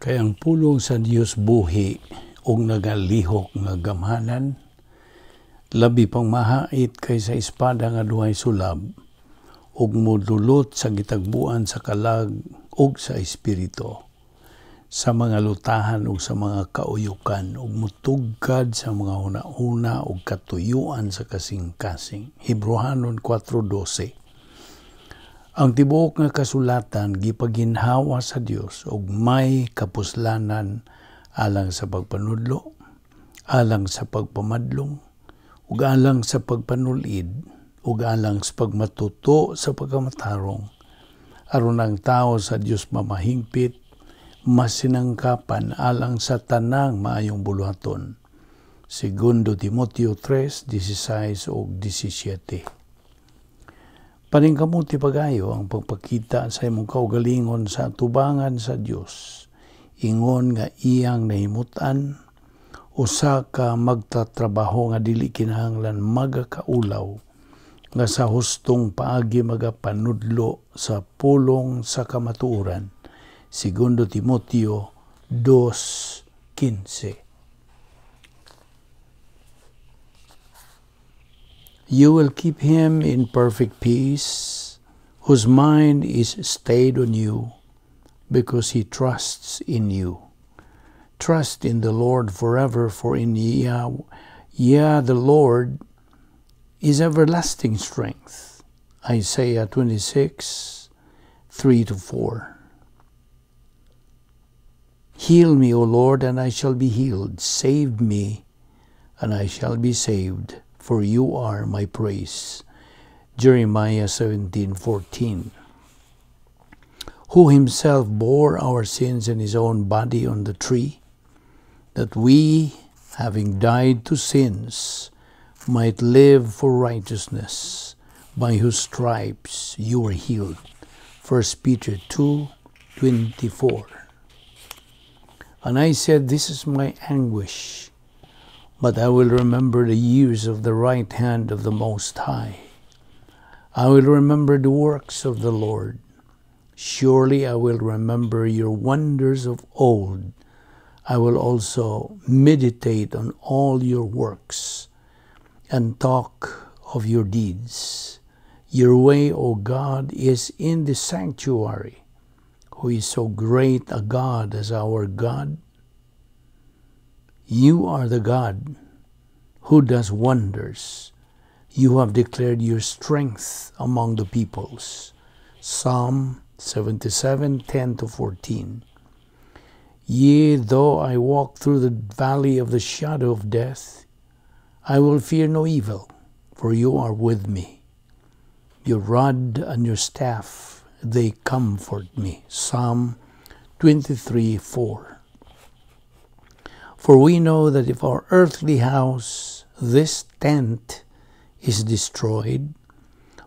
Kay ang pulong sa Dios buhi ug nagalihok nga gamhanan, labi pang mahait kaysa espada nga duhay sulab, ug modulot sa gitagbuan sa kalag ug sa espiritu, sa mga lutahan ug sa mga kauyukan, ug mutugkad sa mga huna-huna ug katuyuan sa kasing-kasing. Hebreohanon 4:12. Ang tibuok nga kasulatan gipaginhawa sa Dios ug may kapuslanan alang sa pagpanudlo, alang sa pagpamadlong, ug alang sa pagpanulid, ug alang sa pagmatuto sa pagkamatarong, aron ang tao sa Dios mamahingpit, masinangkapan alang sa tanang maayong buluhaton. Segundo Timoteo 3:16 ug 17. Paningkamuti pagayo ang pagpakita sa imong kaugalingon sa atubangan sa Dios, ingon nga iyang nahimutan, usa ka magtatrabaho nga dili kinahanglan magakaulaw, nga sa hustong paagi magapanudlo sa pulong sa kamatuoran. Segundo Timoteo 2:15. You will keep him in perfect peace, whose mind is stayed on you, because he trusts in you. Trust in the Lord forever, for in Yah the Lord is everlasting strength. Isaiah 26:3-4. Heal me, O Lord, and I shall be healed. Save me, and I shall be saved, for you are my praise. Jeremiah 17:14. Who himself bore our sins in his own body on the tree, that we, having died to sins, might live for righteousness, by whose stripes you were healed. 1 Peter 2:24. And I said, this is my anguish, but I will remember the years of the right hand of the Most High. I will remember the works of the Lord. Surely I will remember your wonders of old. I will also meditate on all your works and talk of your deeds. Your way, O God, is in the sanctuary. Who is so great a God as our God? You are the God who does wonders. You have declared your strength among the peoples. Psalm 77:10-14. Yea, though I walk through the valley of the shadow of death, I will fear no evil, for you are with me. Your rod and your staff, they comfort me. Psalm 23:4. For we know that if our earthly house, this tent, is destroyed,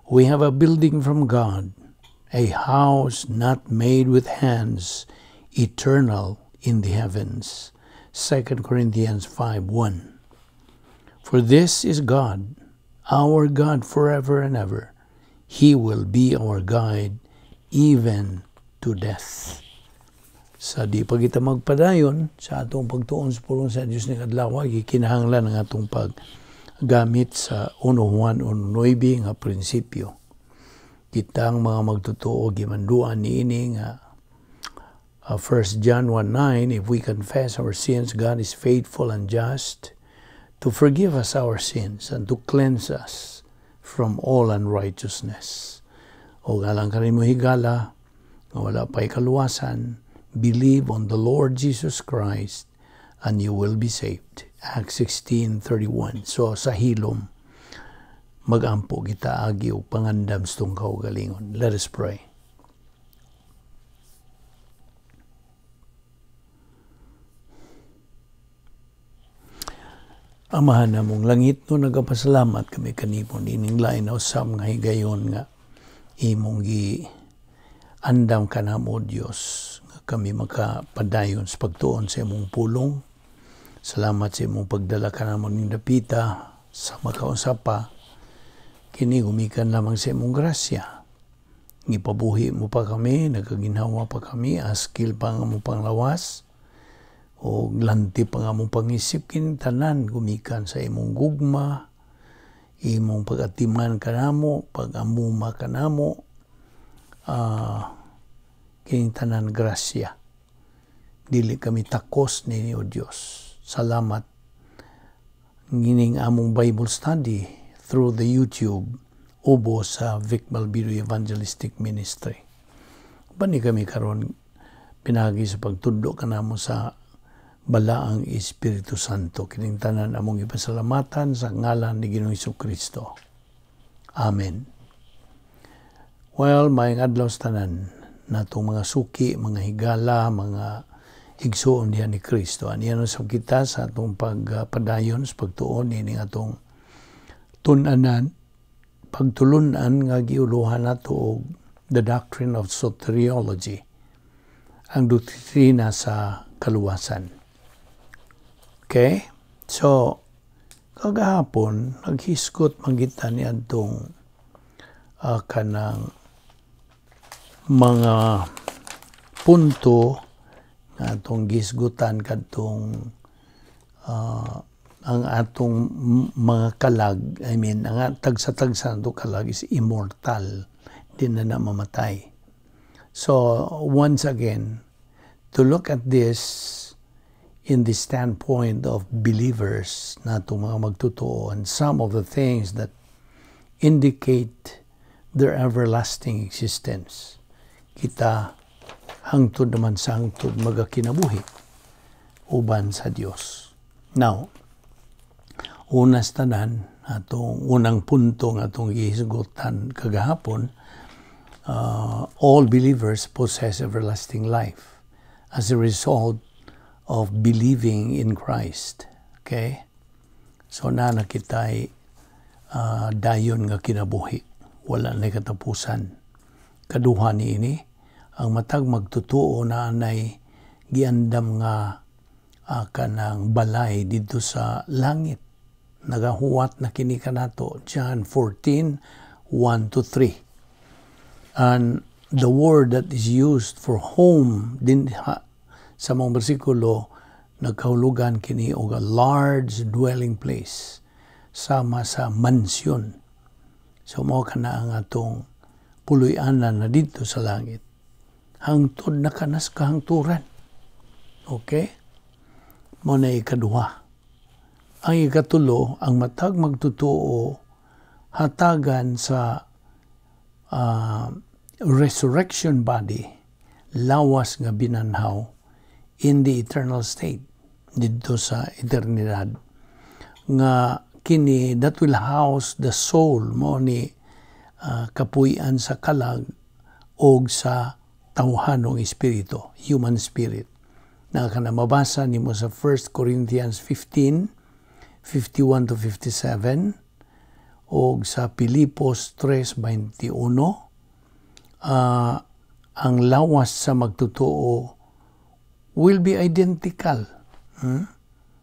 we have a building from God, a house not made with hands, eternal in the heavens. 2 Corinthians 5:1. For this is God, our God forever and ever. He will be our guide even to death. Sa di pa kita magpadayon sa atong pagtuon sa pulong sa Dios ning adlaw, gikinahanglan ang atong paggamit sa 1 Juan 1:9 nga prinsipyo. Kitang mga magtotoo gimanduan niini nga 1 John 1:9, if we confess our sins, God is faithful and just to forgive us our sins and to cleanse us from all unrighteousness. O alang kanimo higala nga wala pa'y kaluwasan, believe on the Lord Jesus Christ and you will be saved. Acts 16:31. So sa hilom, magampo kita agi og pangandam sa itong kaugalingon. Let us pray. Amahan namong langit, no, nagapasalamat kami kanimo nining lain na usab nga higayon nga imong gi andam kanamo, Dios, nga kami makapadayon sa pagtuon sa imong pulong. Salamat sa imong pagdala kanamo ning dapita sa makaunsa pa. Kini gumikan lamang sa imong grasya. Gipabuhi mo pa kami, nagaginhawa pa kami, askil pa nga mo panglawas. O lanti pa nga among pangisip, kining tanan gumikan sa imong gugma, imong pag-atiman kanamo, pag-amuma kanamo, kining tanan grasya. Dili kami takos nini, O Dios. Salamat ngining among Bible study through the YouTube ubo sa Vic Balbido Evangelistic Ministry. Bani kami karon pinagi sa pagtudlo kanamo sa Balaang Espiritu Santo. Kining tanan among ipasalamatan sa ngalan ni Ginoong Kristo. Amen. Well, maayong adlaw sa tanan natong mga suki, mga higala, mga igsuon diha ni Kristo. Aniya sa kita sa atong pagpadayon sa pagtuon nining atong tun-anan, pagtulunan nga giuluhan nato og the doctrine of soteriology, ang doktrina sa kaluwasan. Okay? So, kagahapon, naghisgot man kita ni adtong kanang mga punto nga atong gisgutan kadtong ang atong mga kalag, I mean, ang tagsa-tagsa nato kalag is immortal, di na na mamatay. So, once again, to look at this in the standpoint of believers natong mga magtotoo and some of the things that indicate their everlasting existence. Kita hangtod naman sa hangtod magakinabuhi uban sa Dios. Now, unas tanan, atong unang punto nga atong gihisgutan kagahapon, all believers possess everlasting life as a result of believing in Christ. Okay? So na nakitay dayon nga kinabuhi. Wala na katapusan. Kaduha ni ini, ang matag magtotoo na anay giandam nga kanang balay didto sa langit. Nagahuwat na kini kanato, John 14:1 to 3. And the word that is used for home din ha, sa mga bersikulo, nagkahulugan kini og a large dwelling place sama sa mansion. So mao kana ang atong puloy-anan na didto sa langit. Hangtod na kanas kahangturan. Okay? Mao na ikaduha. Ang ikatulo, ang matag magtotoo hatagan sa resurrection body, lawas nga binanhaw in the eternal state, didto sa eternidad. Nga kini, that will house the soul, mao ni kapuy-an sa kalag og sa tawhanong espiritu, human spirit. Na kana mabasa nimo sa 1 Corinthians 15, 51 to 57 og sa Pilipos 3:21, ang lawas sa magtotoo will be identical.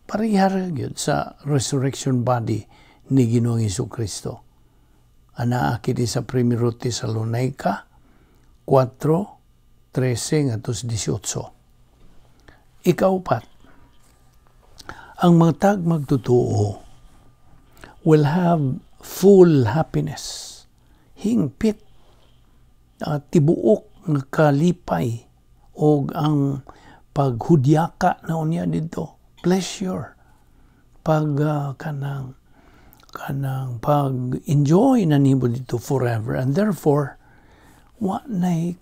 Parehara gyud sa resurrection body ni Ginoong Kristo. Anaa kini sa 1 Tesalonica 4:13 ngadto sa 18. Ikaupat, ang matag magtotoo will have full happiness. Hingpit, tibuok nga kalipay og ang paghudyaka na unya didto, pleasure, pag kanang pag-enjoy na nimo didto forever, and therefore wa nay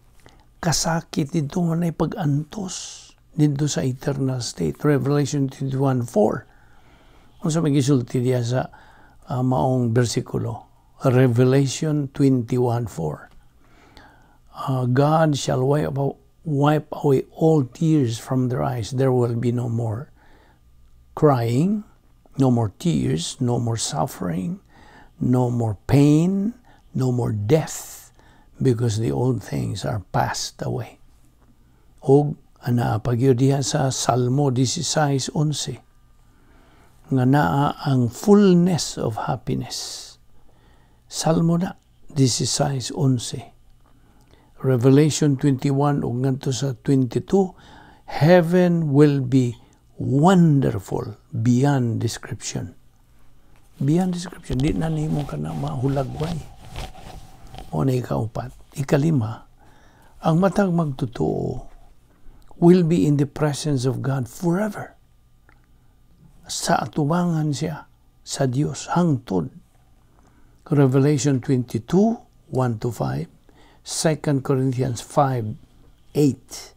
kasakit didto, wa nay pag-antos didto sa eternal state. Revelation 21:4. Unsa may gisulti diya sa maong bersikulo? Revelation 21:4. God shall wipe away all tears from their eyes. There will be no more crying, no more tears, no more suffering, no more pain, no more death, because the old things are passed away. Og anaa pa gyud diha sa Salmo 16:11 nga naa ang fullness of happiness. Salmo na 16:11. Revelation 21 ug ngadto sa 22, heaven will be Wonderful beyond description. Beyond description. Di na nimo kana mahulagway. Mao na ikaupat. Ikalima, ang matag magtotoo will be in the presence of God forever. Sa atubangan siya sa Dios hangtod. Revelation 22, 1 to 5, 2 Corinthians 5, 8.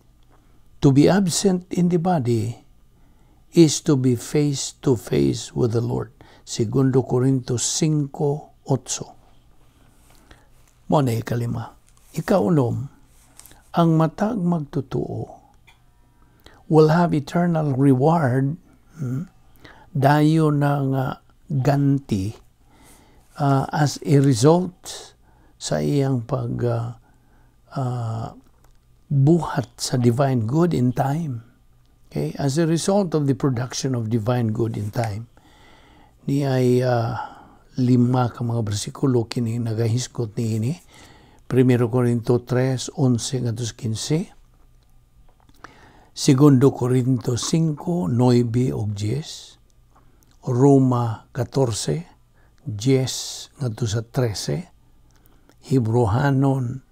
To be absent in the body is to be face to face with the Lord. Segundo Corintios 5, 8. Mao na ikalima. Ikaunom, ang matag magtotoo will have eternal reward, dayon na nga ganti as a result sa iyang pag buhat sa divine good in time. Okay? As a result of the production of divine good in time. Ni ay lima ka mga bersikulo kini nagahisgot niini. 1 Corinto 3, 11 ngadto 15. Segundo Corinto 5, 9 ug 10. Roma 14, 10 ngadto sa 13. Hebrohanon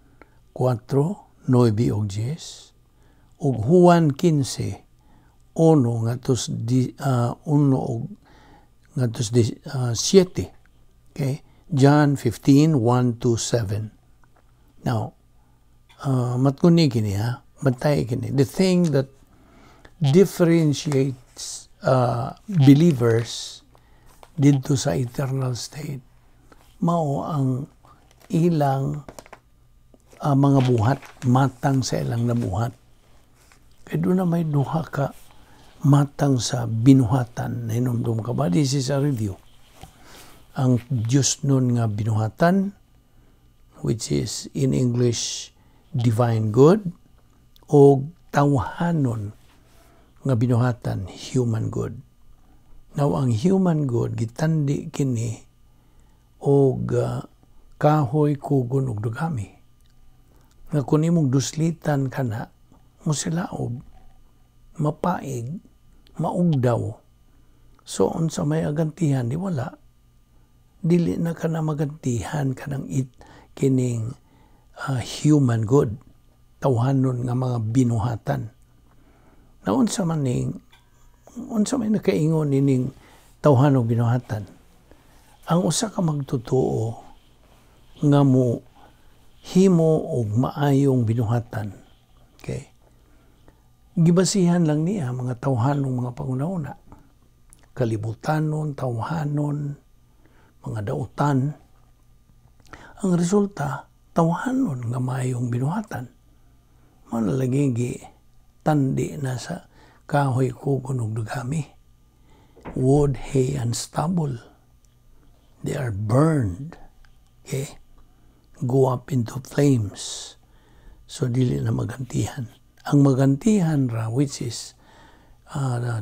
4, 9 ug 10. Ug Juan 15, 1 ngadto 1 ug ngadto 7. Okay? John 15, 1 to 7. Now, matkuni kini ha, bantay kini. The thing that differentiates believers didto sa eternal state mao ang ilang mga buhat, matang sa ilang nabuhat. Kay duna may duha ka matang sa binuhatan. Nahinumdum ka ba? This is a review. Ang Diyos nun nga binuhatan, which is in English divine good, o tawhanon nga binuhatan, human good. Now, ang human good, gitandi kini og kahoy, kugon ug dugami. Nga kung imong duslitan kana, musilaob, mapaig, maugdaw. So, unsa may agantihan, di wala. Dili na ka na magantihan kanang it, kining human good, tawhanon nga mga binuhatan. Na unsa may nakaingon ining tawhanong binuhatan? Ang usa ka magtotoo nga mo himo og maayong binuhatan. Okay? Gibasihan lang niya mga tawhanong mga panguna-una. Kalibutanon, tawhanon, mga dautan. Ang resulta, tawhanon nga maayong binuhatan. Mao na lagi gi tandi na sa kahoy, kugon ug dugami. Wood, hay, and stubble. They are burned. Okay? Go up into flames. So, dili na magantihan. Ang magantihan ra, which is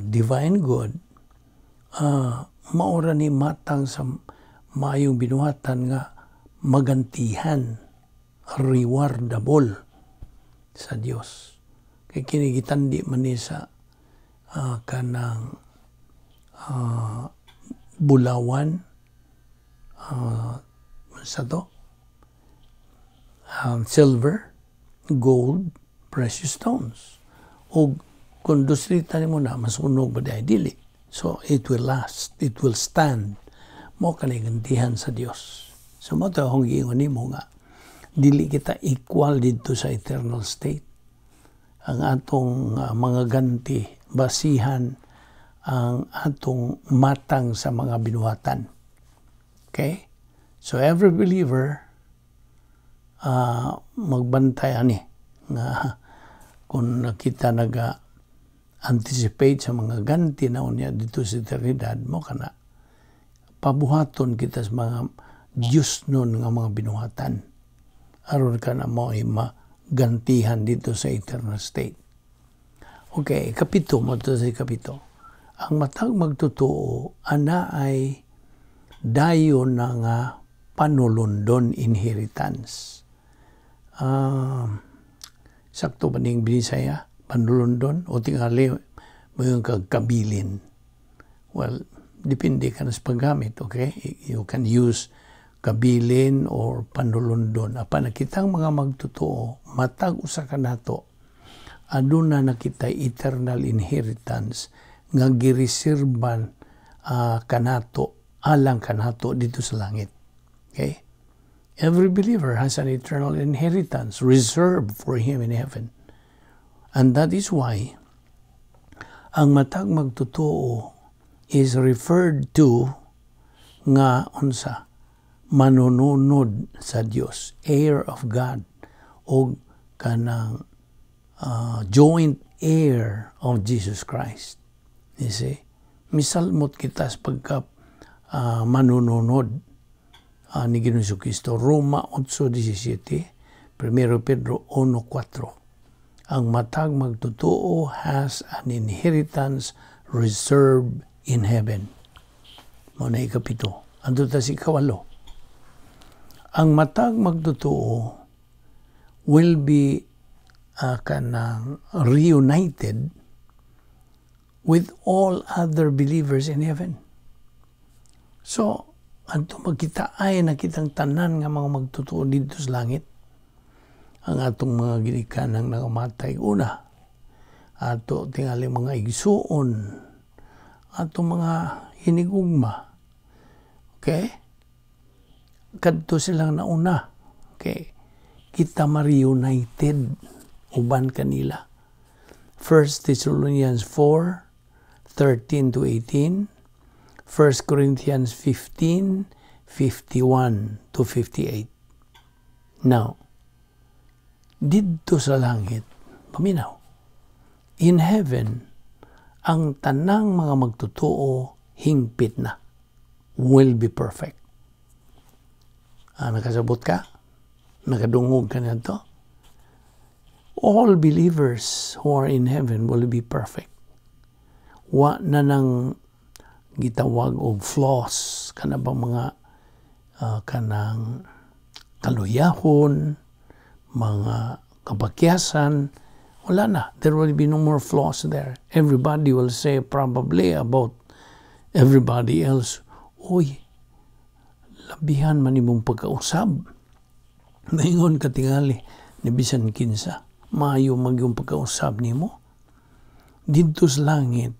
divine good, maura ni matang sa maayong binuhatan nga magantihan, rewardable sa Dios. Kay kini gitandi man ni sa kanang bulawan, sa to silver, gold, precious stones. O kung duslitan mo na, masunog ba dahil? Dili. So, it will last. It will stand. Mao kani gantihan sa Dios. So, mao to akong giingon nimo nga, dili kita equal didto sa eternal state. Ang atong mga ganti, basihan ang atong matang sa mga binuhatan. Okay? So, every believer, magbantay ani nga kung nakita naga anticipate sa mga ganti na unya didto sa eternidad mao kana pabuhaton kita sa mga Diyos nun nga mga binuhatan aron kana mao ay magantihan didto sa eternal state. Okay, kapito mo to sa kapito. Ang matag magtotoo ana ay dayon na nga panulundon, inheritance. Sakto ba ning Binisaya? Panulundon? O tingali, Moingon kag kabilin. Well, depende ka na sa paggamit, okay? You can use kabilin or panulundon. Apan kitang mga magtotoo, matag usa ka nato, aduna na kita eternal inheritance nga gireserban kanato, alang kanato didto sa langit. Okay? Every believer has an eternal inheritance reserved for him in heaven. And that is why ang matag magtotoo is referred to nga unsa? Manununod sa Dios, heir of God o kanang joint heir of Jesus Christ. You see? Misalmot kita sa pagka manununod ni Ginoong Kristo. Roma 8:17, 1 Pedro 1:4. Ang matag magtotoo has an inheritance reserved in heaven. Mao na ikapito. Adto ta sa ikawalo. Ang matag magtotoo will be kanang reunited with all other believers in heaven. So, adto magkitaay na kitang tanan nga mga magtotoo didto sa langit. Ang atong mga ginikanan nakamatay una. Ato tingali mga igsuon. Atong mga hinigugma. Okay? Kadto silang nauna. Okay? Kita ma-reunited uban kanila. 1 Thessalonians 4, 13 to 18, 1 Corinthians 15, 51 to 58. Now, didto sa langit, paminaw, in heaven, ang tanang mga magtotoo hingpit na, will be perfect. Nakasabot ka? Nakadungog ka nito? All believers who are in heaven will be perfect. Wa na nang gitawag og flaws, kana ba mga kanang kaluyahon, mga kapakyasan, wala na. There will be no more flaws there. Everybody will say probably about everybody else, "Uy, labihan man imong pagkausab." Maingon ka tingali ni bisan kinsa. Maayo man yung pagkausab nimo. Didto sa langit,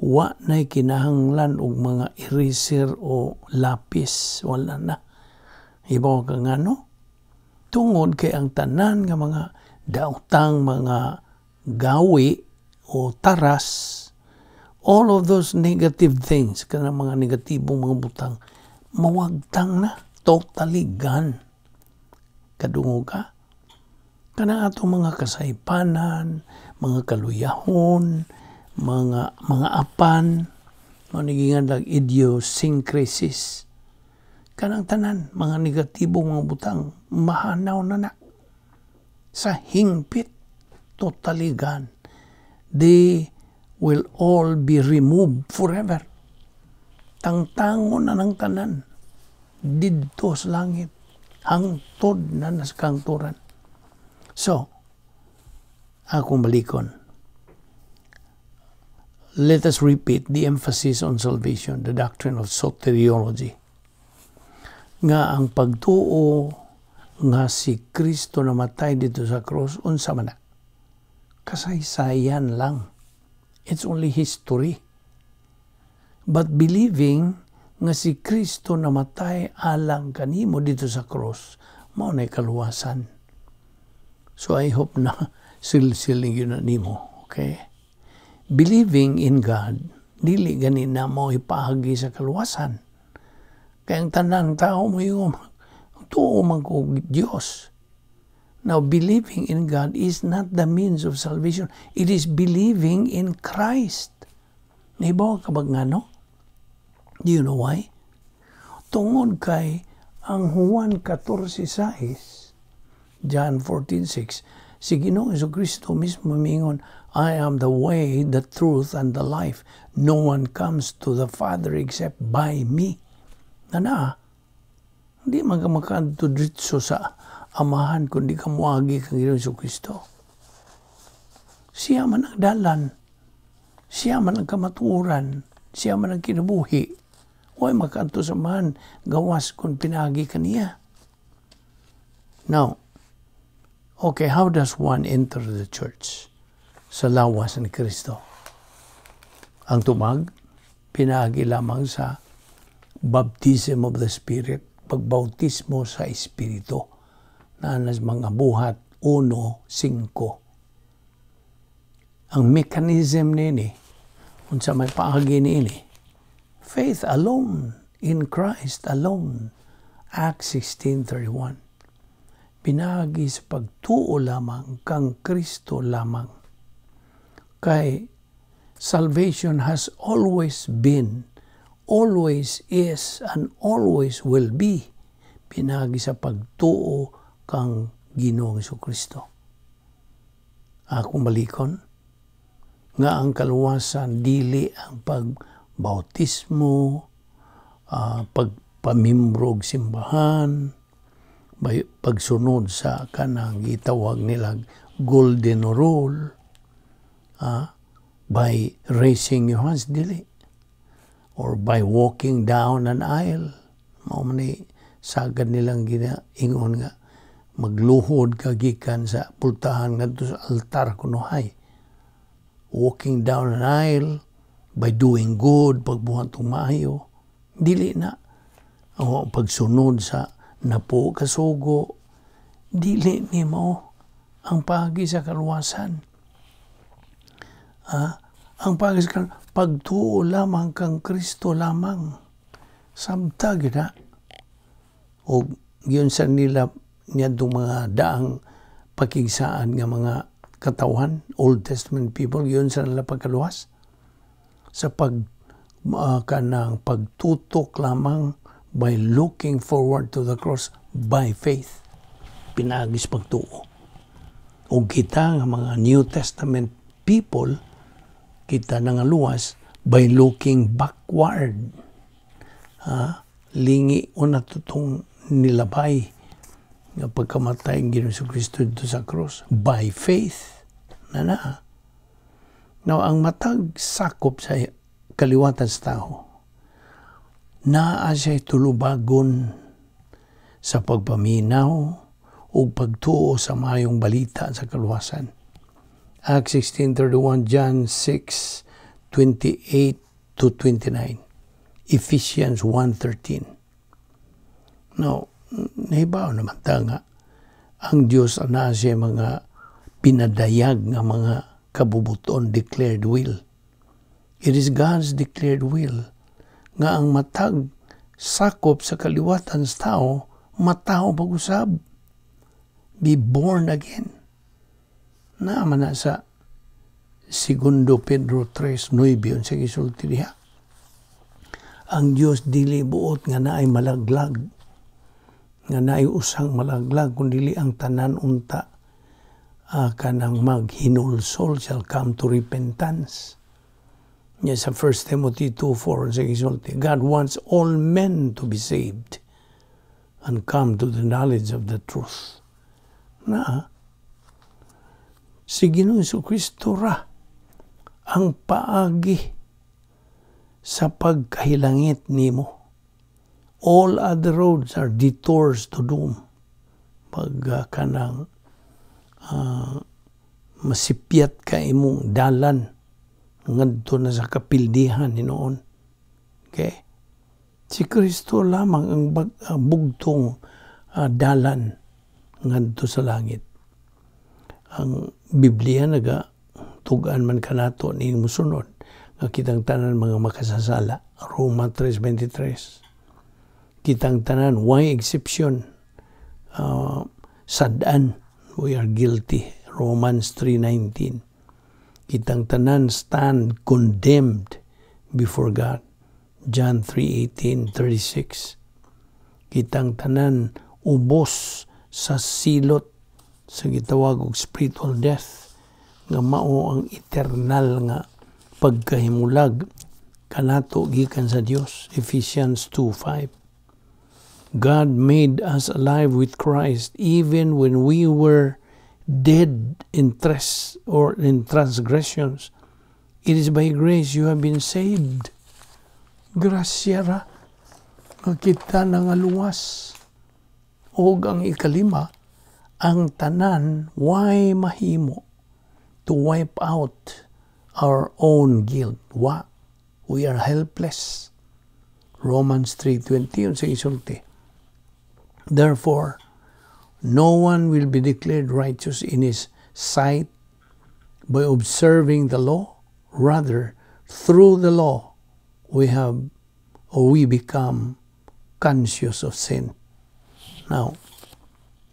wa na'y kinahanglan og mga eraser o lapis. Wala na. Ibaw ka nga, no? Tungod kay ang tanan nga mga daotang mga gawi o taras, all of those negative things, kanang mga negatibong mga butang, mawagtang na, totally gone. Kadungog ka? Kanang atong mga kasaypanan, mga kaluyahon, mga apan, mga nagingan lang idiosyncrasies. Kanang tanan, mga negatibong mga butang, mahanaw na na. Sa hingpit, totally gone. They will all be removed forever. Tangtangon na ng tanan didto sa langit. Hangtod na sa kangturan. So, akong balikon. Let us repeat the emphasis on salvation, the doctrine of soteriology. Nga ang pagtuo nga si Kristo namatay didto sa cross, unsa man na? Kasaysayan lang. It's only history. But believing nga si Kristo namatay alang kanimo didto sa cross, mao na kaluwasan. So I hope na silsil yun na nimo. Okay? Believing in God, dili gani na mo ipaagi sa kaluwasan. Kaya ang tanan tao mo yung tuo man ko Diyos. Now, believing in God is not the means of salvation. It is believing in Christ. Nahibaw ka ba nga, no? Do you know why? Tungod kay ang Juan 14:6, John 14:6, si Ginoong Kristo mismo mingon, "I am the way, the truth, and the life. No one comes to the Father except by me." Na na, hindi man ka makaadto diretso sa Amahan kundi ka muagi kang Ginoong Kristo. Siya man ang dalan. Siya man ang katuoran. Siya man ang kinabuhi. Siya man ang kamatuoran, siya man ang kinabuhi. Way makaadto sa Amahan gawas kung pinaagi kaniya. Now, okay, how does one enter the church? Sa lawas ni Kristo. Ang tumag, pinaagi lamang sa baptism of the Spirit, pagbautismo sa Espiritu, na nas mga Buhat 1:5. Ang mechanism nini, unsa may paagi niini? Faith alone, in Christ alone. Acts 16:31. Pinaagi sa pagtuo lamang kang Kristo lamang. Kay salvation has always been, always is, and always will be pinaagi sa pagtuo kang Ginoong Kristo. Akong balikon, nga ang kaluwasan dili ang pagbautismo, pagpamimbro og simbahan, pagsunod sa kanang gitawag nilang golden rule, by raising your hands, dili, or by walking down an aisle. Mao man ni sagad nilang ginaingon nga magluhod ka gikan sa pultahan ngadto sa altar kunuhay, walking down an aisle, by doing good, pagbuhat og maayo. Dili na. O pagsunod sa napo kasugo, dili ni mao ang paagi sa kaluwasan. Ang paagi sa kaluwasan, pagtuo lamang kang Kristo lamang. Samta gyud na. O yun sa nila niadtong mga daang pakigsaan nga mga katawhan, Old Testament people, yun sa nila pagkaluwas. Sa pag kanang pagtutok lamang, by looking forward to the cross by faith. Pinaagi sa pagtuo. O kita nga mga New Testament people, kita nangaluwas by looking backward. Ha? Lingi o natutong nilabay nga pagkamatay ng Ginoong Kristo dito sa cross by faith na na. Now, ang matag sakop sa kaliwatan sa tao, naa siya tulubagon sa pagpaminaw o pagtuo sa mayong balita sa kaluwasan. Acts 16:31, John 6:28 to 29, Ephesians 1:13. Now, nahibaw naman ta nga ang Diyos ana siya mga pinadayag nga mga kabubuton, declared will. It is God's declared will nga ang matag sakop sa kaliwatan sa tao matawo pag-usab, be born again. Naa man na sa Segundo Pedro 3:9 unsa gisulti diha. Ang Dios dili buot nga naay malaglag, nga naay usang malaglag, kun dili ang tanan unta kanang maghinulsol, shall come to repentance. Nya sa 1 Timothy 2:4 sa gisulti, God wants all men to be saved and come to the knowledge of the truth. Na si Ginoong Kristo ra ang paagi sa pagkahilangit nimo. All other roads are detours to doom. Pag kanang masipyat ka imong dalan ngadto na sa kapildihan hinuon. Okay? Si Kristo lamang ang bugtong dalan ngadto sa langit. Ang Biblia naga tugan man kanato ni musunod nga kitang tanan mga makasasala. Roma 3:23. Kitang tanan, why exception? Sad-an, we are guilty. Romans 3:19. Kitang tanan stand condemned before God. John 3:18, 36. Kitang tanan ubos sa silot sa gitawag og spiritual death nga mao ang eternal nga pagkahimulag kanato gikan sa Dios. Ephesians 2:5. God made us alive with Christ even when we were dead in tres or in transgressions. It is by grace you have been saved. Grasya ra nga kita nangaluwas. Og ang ikalima, ang tanan way mahimo to wipe out our own guilt. Wa. We are helpless. Romans 3:20, unsa gisulti? Therefore, no one will be declared righteous in his sight by observing the law. Rather, through the law, we have or we become conscious of sin. Now,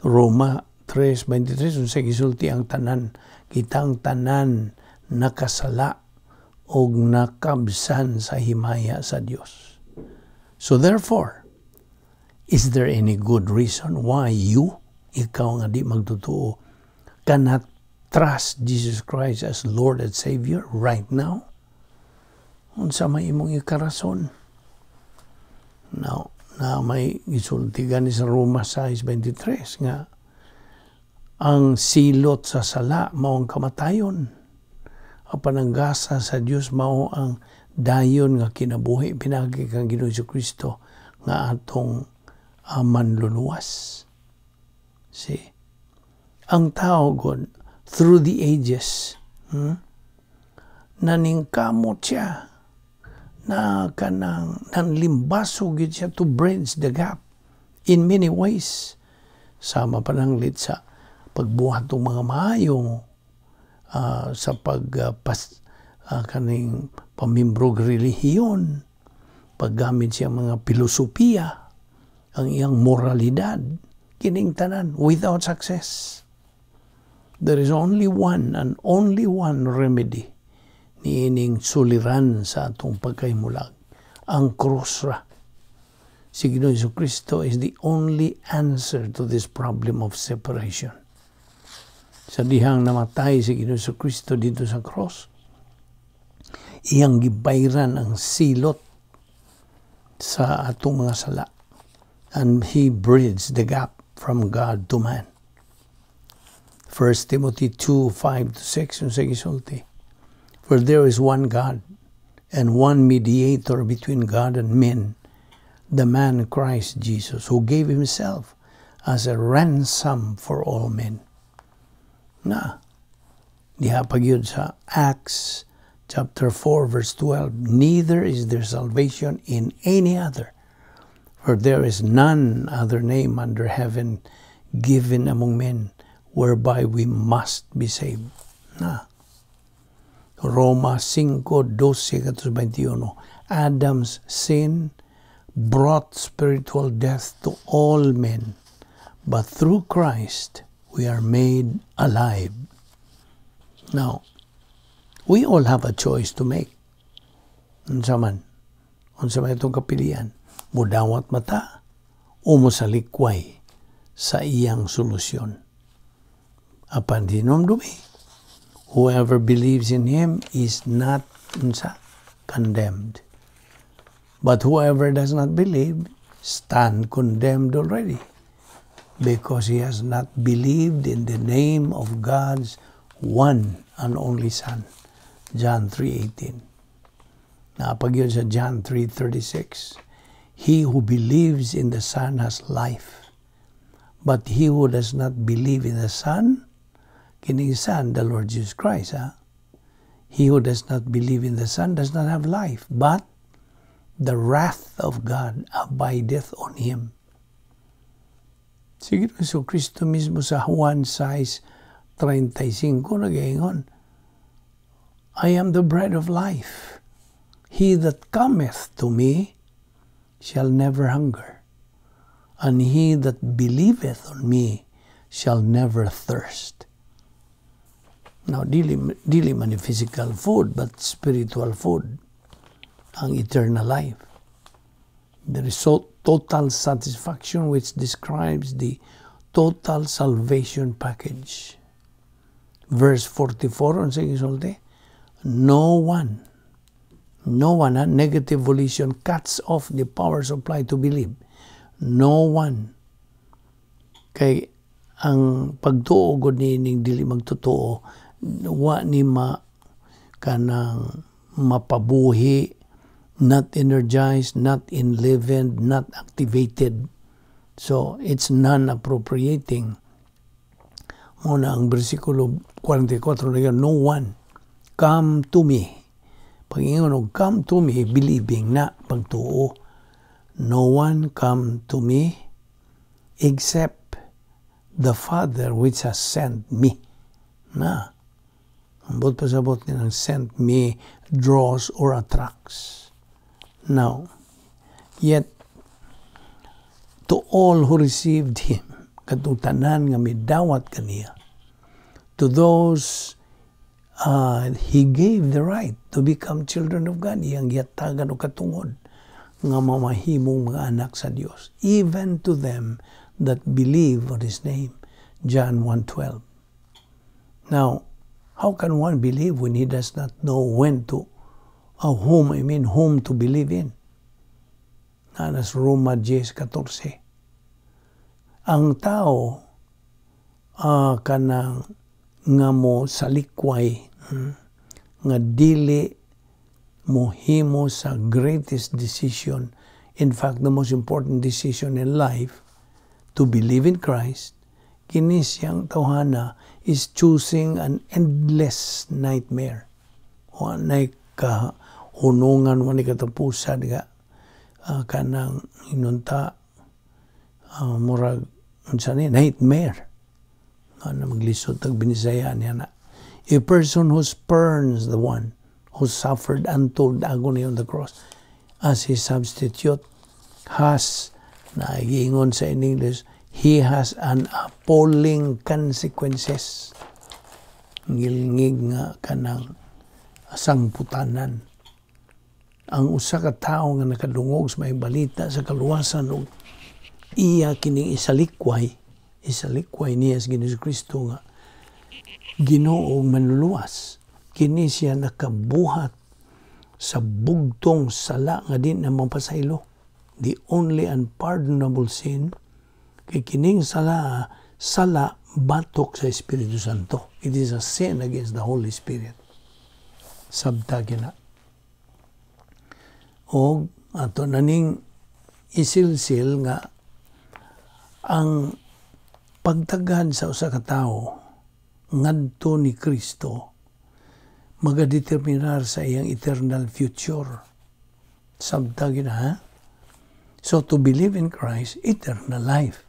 Roma 3:23, unsa gisulti? Ang tanan, kitang tanan nakasala og nakabsan sa himaya sa Dios. So therefore, is there any good reason why you, ikaw nga di magtotoo, cannot trust Jesus Christ as Lord and Savior right now? Unsa may imong ikarason? Now, na may gisulti gani sa Roma 6:23 nga ang silot sa sala mao ang kamatayon. Apan ang gasa sa Dios mao ang dayon nga kinabuhi pinaagi kang Ginoong Kristo nga atong manluluwas. See? Ang tao god through the ages, naningkamot siya na kanang nanlimbaso gyud siya to bridge the gap in many ways, sama pananglit sa pagbuhat ng mga maayo, sa pagpas kaning pamimbro relihiyon, paggamit siya mga filosofiya, ang iyang moralidad, kining tanan without success. There is only one and only one remedy niining suliran sa atong pagkahimulag. Ang krus ra. Si Ginoong Kristo is the only answer to this problem of separation. Sa dihang namatay si Ginoong Kristo dito sa cross, iyang gibayran ang silot sa atong mga sala. And He bridged the gap from God to man. 1 Timothy 2:5 to 6, unsa gisulti? For there is one God and one mediator between God and men, the man Christ Jesus, who gave himself as a ransom for all men. Na, diha pa gyud sa Acts chapter 4 verse 12, neither is there salvation in any other, for there is none other name under heaven given among men whereby we must be saved. Na. Roma 5:12-21. Adam's sin brought spiritual death to all men, but through Christ we are made alive. Now, we all have a choice to make. Unsa man? Unsa man itong kapilian? Mudawat ba ta o mosalikway sa iyang solusyon? Apan hinumdumi, whoever believes in him is not, unsa, condemned. But whoever does not believe stand condemned already because he has not believed in the name of God's one and only Son. John 3:18. Naa pa gyud sa John 3:36. He who believes in the Son has life. But he who does not believe in the Son, kining Son, the Lord Jesus Christ, ha? He who does not believe in the Son does not have life, but the wrath of God abideth on him. Sige, so Kristo mismo sa Juan 6:35 nagaingon, "I am the bread of life. He that cometh to me shall never hunger, and he that believeth on me shall never thirst." Now, dili man ni physical food, but spiritual food, ang eternal life. There is so total satisfaction, which describes the total salvation package. Verse 44, unsa gisulti? No one, no one, ha? Negative volition cuts off the power supply to believe. No one. Kay ang pagtuo gud ni ning dili magtotoo, wa ni ma kanang mapabuhi, not energized, not enlivened, not activated. So it's non-appropriating. Mao na ang bersikulo 44 na, "No one come to me." Pag-ingon og "come to me," believing na, pagtuo. "No one come to me except the Father which has sent me." Na. Ang buot pasabot ni ng "sent me" draws or attracts. Now, yet, to all who received him, katong tanan nga midawat kaniya, to those he gave the right to become children of God, iyang gihatagan og katungod nga mamahimong mga anak sa Dios, even to them that believe on his name. John 1:12. Now, how can one believe when he does not know when to, whom, I mean, whom to believe in? Nanas Roma 10:14. Ang tao kanang nga mo salikway, nga dili mohimo sa greatest decision, in fact, the most important decision in life, to believe in Christ, kini siyang tawhana is choosing an endless nightmare. Wa nay kahunungan, wa nay katapusan nga kanang inunta murag unsa ni nightmare. Ano maglisod tag Binisaya niya na. A person who spurns the one who suffered untold agony on the cross as his substitute has, naiingon sa in English, he has an appalling consequences. Ngilngig nga kanang sangputanan. Ang usa ka tawo nga nakadungog sa may balita sa kaluwasan ug iya kining isalikway, isalikway niya sa Ginoo Kristo nga Ginoo ug Manluluwas. Kini siya nakabuhat sa bugtong sala nga di na mapasaylo. The only unpardonable sin, kay kining sala, sala batok sa Espiritu Santo. It is a sin against the Holy Spirit. Sabta kina. O ato naning isilsil nga ang pagtagad sa usa ka tawo ngadto ni Kristo magadeterminar sa iyang eternal future. Sabta gina, ha? So to believe in Christ, eternal life.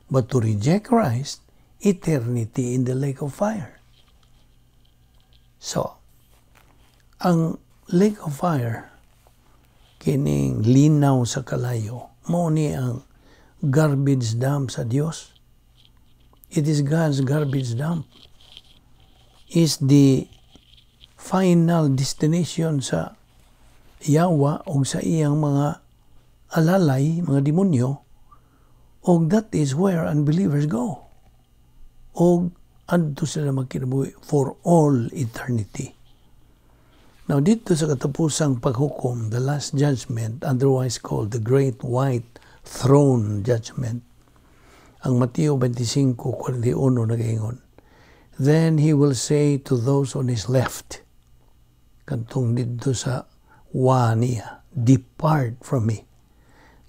But to reject Christ, eternity in the lake of fire. So, ang lake of fire, kining linaw sa kalayo, mao ni ang garbage dump sa Dios. It is God's garbage dump. Is the final destination sa yawa o sa iyang mga alalay, mga demonyo, og that is where unbelievers go. Og adto sila magkinabuhi for all eternity. Now, dito sa katapusang paghukom, the last judgment, otherwise called the Great White Throne Judgment, ang Mateo 25:41 nagaingon, "Then he will say to those on his left," kantong dito sa wa niya, "Depart from me,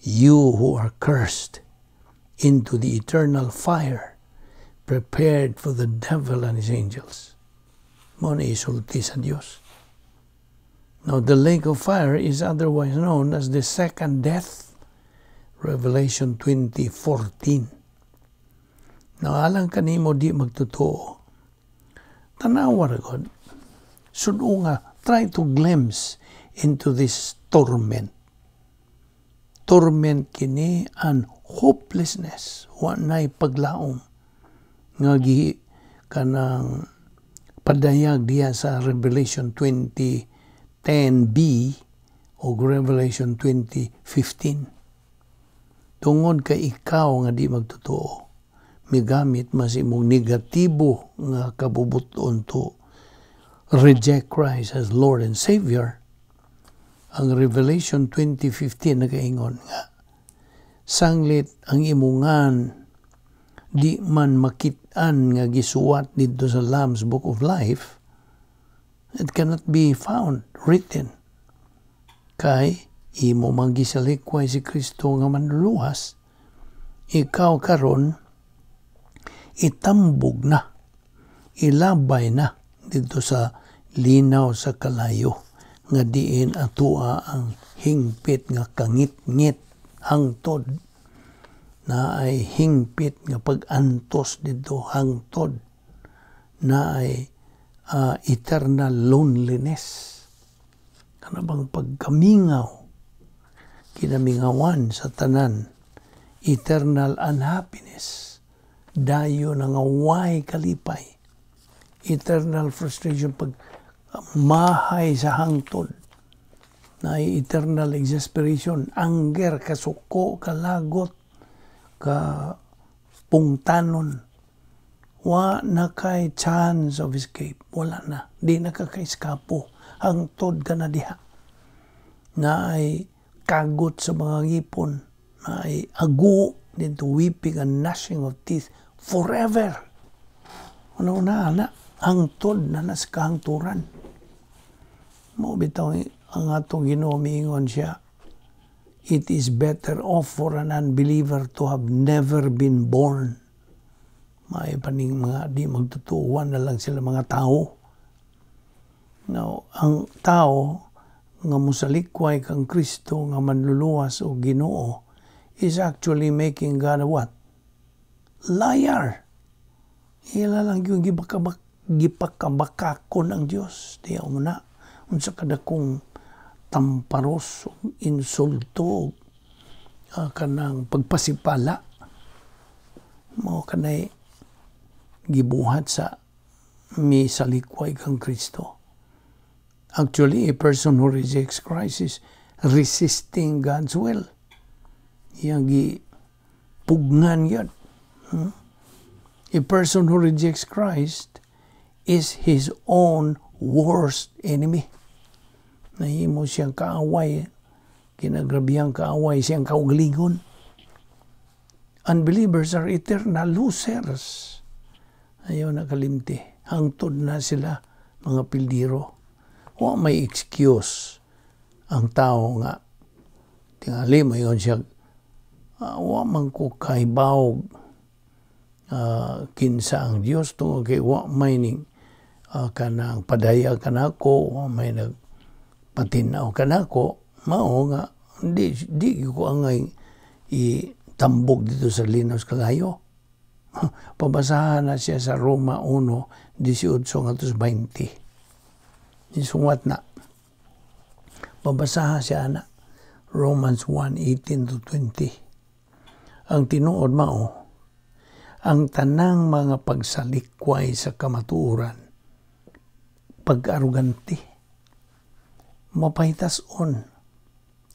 you who are cursed, into the eternal fire prepared for the devil and his angels." Mao na isulti sa Dios. Now, the lake of fire is otherwise known as the second death. Revelation 20:14. Now, alang kanimo di magtotoo, tanawa ra god. Sudo nga, try to glimpse into this torment. Torment kini and hopelessness. Wa na'y paglaom nga gi kanang padayag diya sa Revelation 20:10b o Revelation 20:15. Tungod kay ikaw nga di magtotoo, migamit mas imong negatibo nga kabubuton to reject Christ as Lord and Savior. Ang Revelation 20:15 nagaingon nga sanglit ang imungan di man makit-an nga gisuwat didto sa Lamb's Book of Life, It cannot be found written. Kay imo man gisalikway si Kristo nga Manluluwas, ikaw karon itambog na, ilabay na dito sa linaw sa kalayo nga diin atua ang hingpit nga kangitngit hangtod, na ay hingpit nga pag-antos dito hangtod, na ay eternal loneliness, kana bang pagkamingaw, kinamingawan sa tanan, eternal unhappiness, dayo na nga way kalipay, eternal frustration, pag mahay sa hangtod, na eternal exasperation, anger, kasuko, kalagot, ka pungtanon. Wa na kay chance of escape. Wala na. Di na ka kaiskapo. Hangtod ka na diha. Na ay kagot sa mga ngipon. Na ay agu dito, weeping and gnashing of teeth forever. Ano na, na hangtod na nas kahangturan. Mo bitaw ang atong Ginoo, miingon siya, "It is better off for an unbeliever to have never been born." May paning mga di magtutuwan na lang sila mga tao. Now, ang tao nga musalikway kang Kristo nga Manluluwas o Ginoo is actually making God a what? Liar. Ila lang yung gipakabakakon ang Dios. Diya mo na. Unsa kadakong tamparos, insulto, kanang pagpasipala. Mao kanay gibuhat sa misalikway kang Kristo. Actually, a person who rejects Christ is resisting God's will. Iyang gipugnan yun. A person who rejects Christ is his own worst enemy. Nahimo siyang kaaway, kinagrabihang kaaway siyang kaugalingon. Unbelievers are eternal losers. Ayaw na kalimti. Hangtod na sila mga pildiro. Wa may excuse ang tao nga tingali mo yun siya, wa man ko kahibawog kinsa ang Dios tungod kay wa may ning kanang padayag kanako, wa may nagpatinaw kanako, mao nga di ko angay itambog dito sa linaw sa kalayo. Pabasahan na siya sa Roma 1:18 ngadto 20. Isuwat na. Pabasahan siya na. Romans 1:18 to 20. Ang tinuod mao, ang tanang mga pagsalikway sa kamatuoran, pag-arugante, mapahitas-on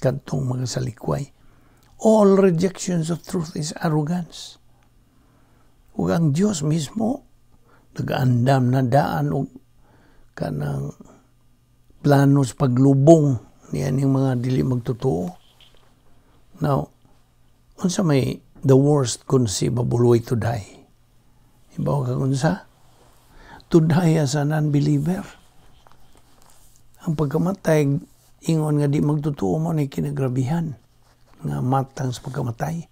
kadtong mga salikway. All rejections of truth is arrogance. Ug ang Dios mismo nagaandam na daan og kanang plano sa paglubong niya ning mga dili magtotoo. Now, unsa may the worst conceivable way to die? Ibaw ka unsa? To die as an unbeliever. Ang pagkamatay, ingon nga di magtotoo mo ni kinagrabihan nga matang sa pagkamatay.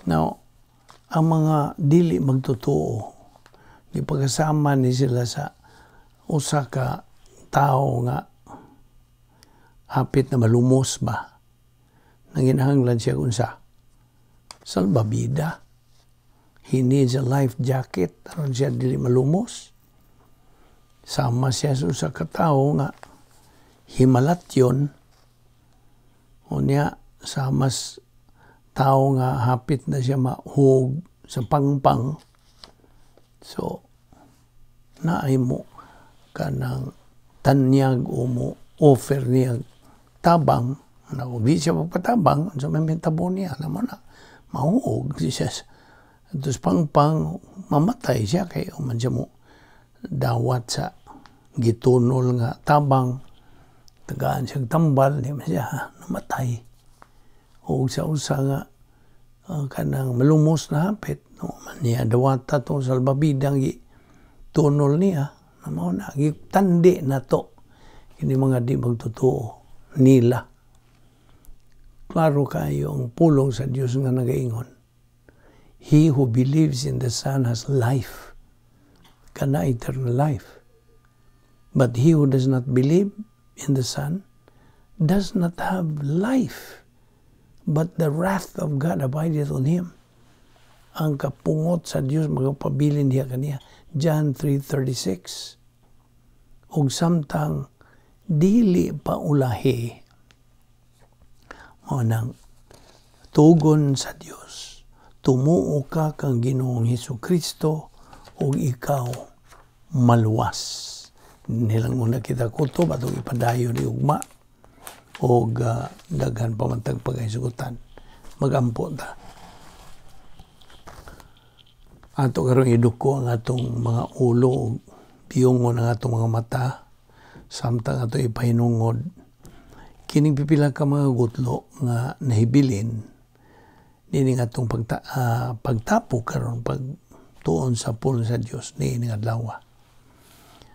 Now, ang mga dili magtotoo, di pagkasama ni sila sa usa ka tao nga hapit na malumos ba? Nanginahanglan siya unsa? Salbabida. He needs a life jacket aron siya dili malumos. Sama siya sa usa ka tawo nga himalatyon. Unya sama tao nga hapit na siya mahug sa pangpang. So, naay mo kanang tanyag o mo offer niya tabang na kung di siya magpatabang, unsa may tabo niya, alam mo na, mahuog siya. Tapos pangpang, mamatay siya kay man siya mo dawat sa gitunol nga tabang, tagaan siyang tambal, di man siya namatay. O sa usa nga kanang malumos na hapit, no, man niya dawata tong salbabidang tunol niya, Na mao na gitandi nato kini mga di magtotoo nila. Klaro kayo ang pulong sa Dios nga nagaingon. He who believes in the Son has life, kana eternal life. But he who does not believe in the Son does not have life, but the wrath of God abideth on him. Ang kapungot sa Dios magapabilin diha kaniya. John 3:36. Ug samtang dili pa ulahi, mao nang tugon sa Dios, tumuo ka kang Ginoong Hesus Kristo ug ikaw maluwas. Nilang muna kita kutob atong ipadayon ni ugma og daghan pa man tag pagkaisugutan. Magampo ta. Ato karon iduko ang atong mga ulo ug piyungon ang atong mga mata samtang ato ipahinungod kining pipila ka mga gutlo nga nahibilin nining atong pagtapo karon, pagtuon sa pulong sa Dios niining adlaw.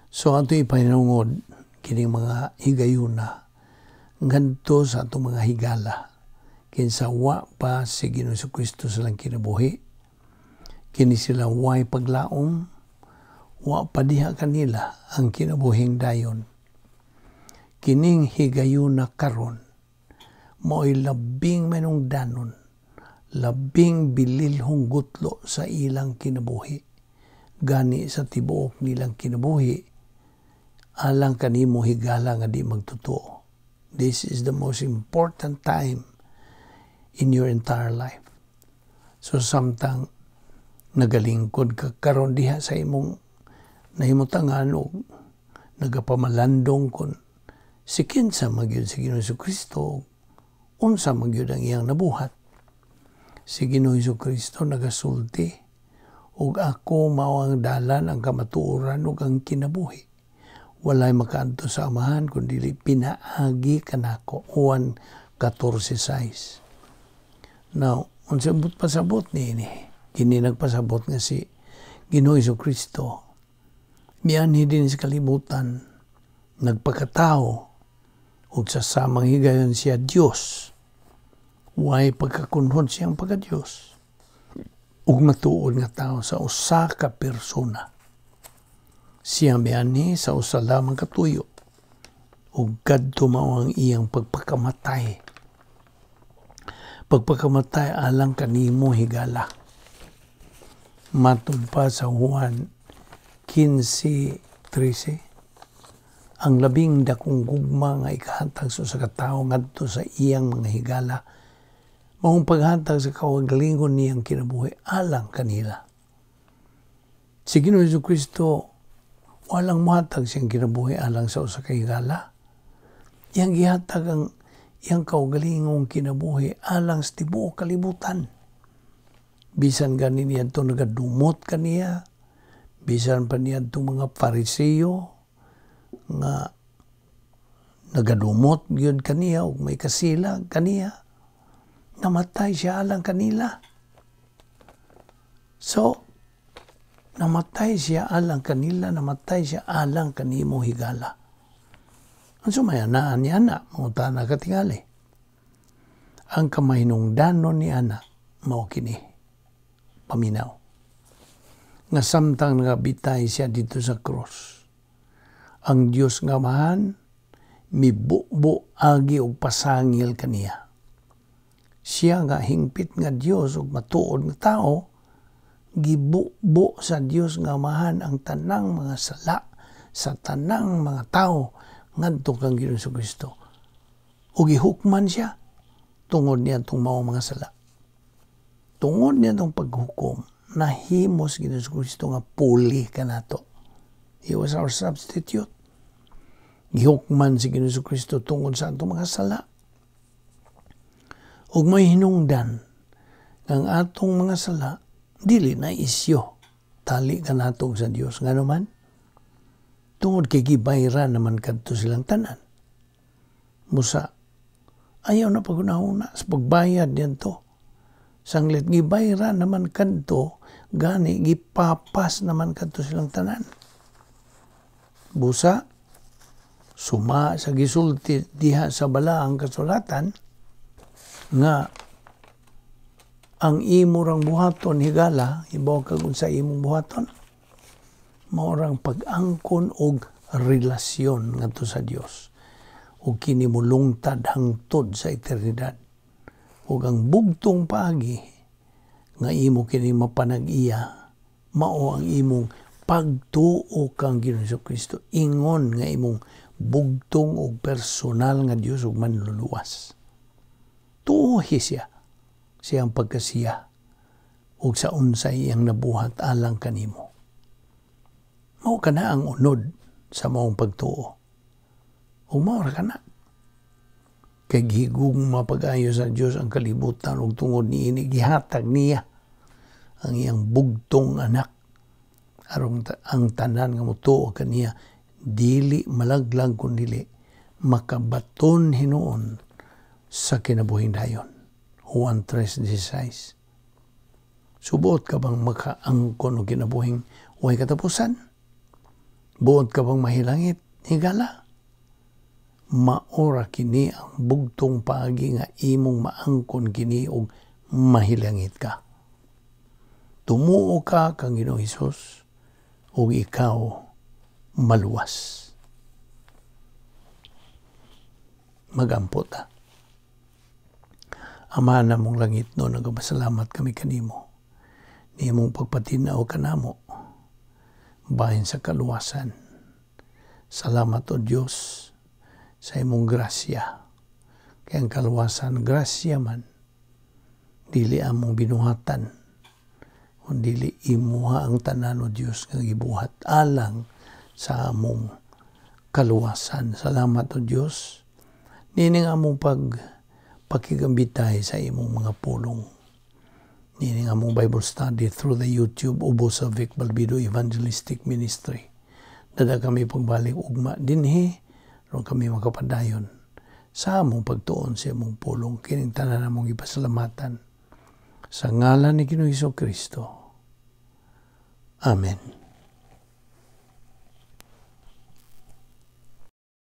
So ato ipahinungod kining mga higayuna ngadto sa atong mga higala kinsa wa pa si Ginoong Kristo sa ilang kinabuhi. Kini sila way paglaom, wa pa diha kanila ang kinabuhing dayon. Kining higayuna karon mao'y labing manungdanon, labing bililhong gutlo sa ilang kinabuhi. Gani sa tibuok nilang kinabuhi, alang kanimo higala nga di magtotoo. This is the most important time in your entire life. So samtang nagalingkod ka karon diha sa imong nahimutangan og nagapamalandong kon si kinsa magyud si Ginoong Kristo, unsa magyud ang iyang nabuhat, si Ginoong Kristo nagasulti, "Ug ako mao ang dalan, ang kamatuoran ug ang kinabuhi. Walay makaadto sa Amahan kun dili pinaagi kanako." Juan 14:6. Now, unsa but pasabot niini? Kini nagpasabot nga si Ginoong Kristo mianhi din sa kalibutan, nagpakatao, ug sa samang higayon siya Dios. Way pagkakunhod siyang pagka-Dios ug matuod nga tao sa usa ka persona. Siya mianhi sa usa lamang ka tuyo ug kadto mao ang iyang pagpakamatay. Pagpakamatay alang kanimo, higala. Matud pa sa Juan 15:13, ang labing dakong gugma nga ikahatag sa usa ka tawo ngadto sa iyang mga higala maong paghatag sa kaugalingon niyang kinabuhi alang kanila. Si Ginoong Kristo walang mohatag siyang kinabuhi alang sa usa ka higala. Iyang gihatag ang iyang kaugalingong kinabuhi alang sa tibuok kalibutan. Bisan gani niadto nagadumot kaniya, bisan pa niadtong mga Pariseo nga nagadumot gyud kaniya ug may kasilag kaniya, namatay siya alang kanila. So, namatay siya alang kanila, namatay siya alang kanimo, higala. Unsa may anaan ni ana? Mangutana ka tingali. Ang kamahinungdanon ni ana mao kini. Paminaw. Nga samtang nagabitay siya dito sa cross, ang Dios nga Amahan mibubo agi og pasangil kaniya. Siya nga hingpit nga Dios ug matuod nga tao, gibubo sa Dios nga Amahan ang tanang mga sala sa tanang mga tao ngadto kang Ginoong Kristo. Ug gihukman siya tungod niya itong mao mga sala. Tungod niya itong paghukom, nahimo si Ginoong Kristo nga puli kanato. He was our substitute. Gihukman si Ginoong Kristo tungod sa atong mga sala. Ug may hinungdan ang atong mga sala dili na isyo tali kanato sa Dios. Ngano man? Tungod kay gibayran naman kadto silang tanan. Musa, ayaw na pagunahuna sa pagbayad niyanto. Sanglit gibayran naman kadto, gani gipapas naman kadto silang tanan. Busa, suma sa gisulti diha sa Balaang Kasulatan nga ang imo rang buhaton, higala, ibaw kag unsa imong buhaton, mao rang pag-angkon og relasyon ngadto sa Dios ug kini mulungtad hangtod sa eternidad. Ug ang bugtong paagi nga imo kini mapanag-iya mao ang imong pagtuo kang Ginoong Kristo ingon nga imong bugtong og personal nga Dios ug Manluluwas. Tuohi siya, siyang pagkasiya ug sa unsay iyang nabuhat alang kanimo. Mao kana ang unod sa maong pagtuo. Ug mao ra kana. Kay gihigugma pag-ayo sa Dios ang kalibutan ug tungod niini gihatag niya ang iyang bugtong anak aron ang tanan nga motuo kaniya dili malaglag kundili makabaton hinuon sa kinabuhing dayon. Juan 3:16. Subuot ka bang makaangkon og kinabuhing way katapusan? Buot ka bang mahilangit, higala? Maora kini ang bugtong paagi nga imong maangkon kini og mahilangit ka. Tumuo ka kang Ginoong Hesus ug ikaw maluwas. Magampo ta. Ama namong langit no, nagapasalamat kami kanimo. Nimong pagpatinaw kanamo bahin sa kaluwasan. Salamat, O Dios, sa imong grasya. Kay ang kaluwasan, grasya man. Dili among binuhatan, kundi imuha ang tanan, O Dios, nga gibuhat alang sa among kaluwasan. Salamat, O Dios. Nining among pakigambitay sa imong mga pulong. Nining among Bible study through the YouTube ubos sa Vic Balbido Evangelistic Ministry. Dada kami pagbalik ugma dinhi aron kami makapadayon sa among pagtuon sa imong pulong. Kining tanan among ipasalamatan sa ngalan ni Ginoong Kristo. Amen.